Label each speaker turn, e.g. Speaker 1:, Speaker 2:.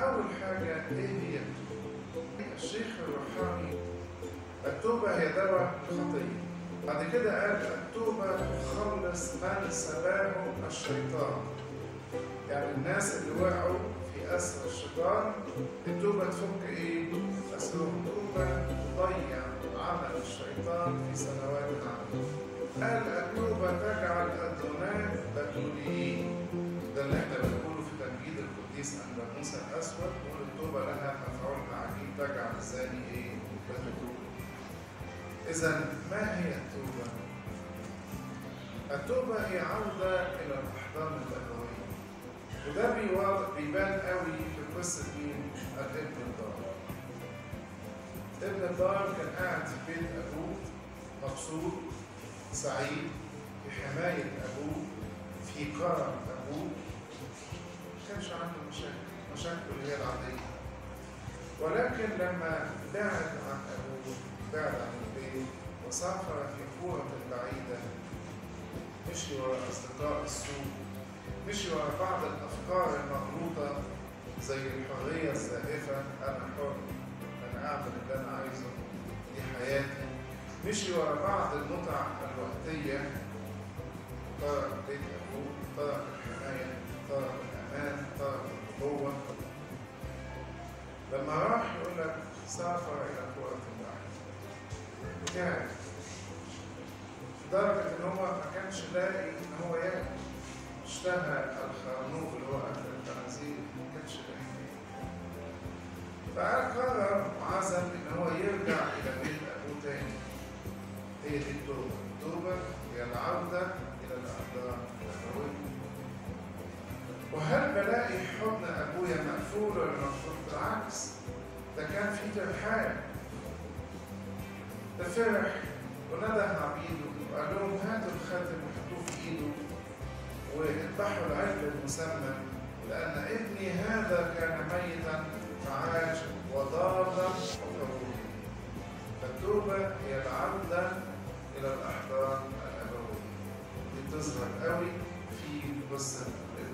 Speaker 1: أول حاجة إيه هي التوبة؟ الشيخ الروحاني التوبة هي دواء الخطية. بعد كده قال التوبة تخلص من سباهم الشيطان. يعني الناس اللي وقعوا في أسر الشيطان التوبة تفك إيه؟ أسرهم. التوبة تضيع عمل الشيطان في سنوات العمل. قال التوبة تجعل الدونات بتوليين. ده اللي احنا بنقوله في تمجيد القديس أنبا موسى الأسود، بنقول التوبة لها مفعول عجيب تجعل الزاني إيه؟ بتول. إذا ما هي التوبة؟ التوبة هي عودة إلى الأحضان الأبوية. وده بيبان قوي في قصة مين؟ الابن الضال. ابن الضال كان قاعد في بيت أبوه مبسوط سعيد في حماية أبوه في كرم أبوه، ما كانش عنده مشاكل، مشاكله اللي هي العادية. ولكن لما بعد عن أبوه، بعد عن البيت وسافر في قرى بعيدة، مشي وراء أصدقاء السوء، مشي وراء بعض الأفكار المغلوطة زي الحرية الزائفة، أنا حر، أنا أعمل اللي أنا عايزه، دي حياتي. مشي وراء بعض المتع الوقتية، ترك بيت أبوه، ترك الحماية، ترك الأمان، ترك القوة. لما راح يقول لك سافر إلى قرى بعيدة وتعب لدرجة إن هو ما كانش لاقي إن هو ياكل، اشتهى الخرنوب اللي هو أكل الخنازير، ما كانش لاقي. فقرر وعزم إن هو يرجع إلى بيت أبوه تاني. هي دي التوبة. التوبة هي العودة إلى الأحضان الأبوية. وهل بلاقي حضن أبويا مقفول ولا مفتوح؟ بالعكس، ده كان في ترحاب، ده فرح ونده عبيده وقال لهم هاتوا الخاتم وحطوه في إيده واذبحوا العجل المسمى، لأن ابني هذا كان ميتا فعاش وضالا وفوجد. فالتوبة هي العودة إلى الأحضان الأبوية. دي بتظهر قوي في قصة الابن.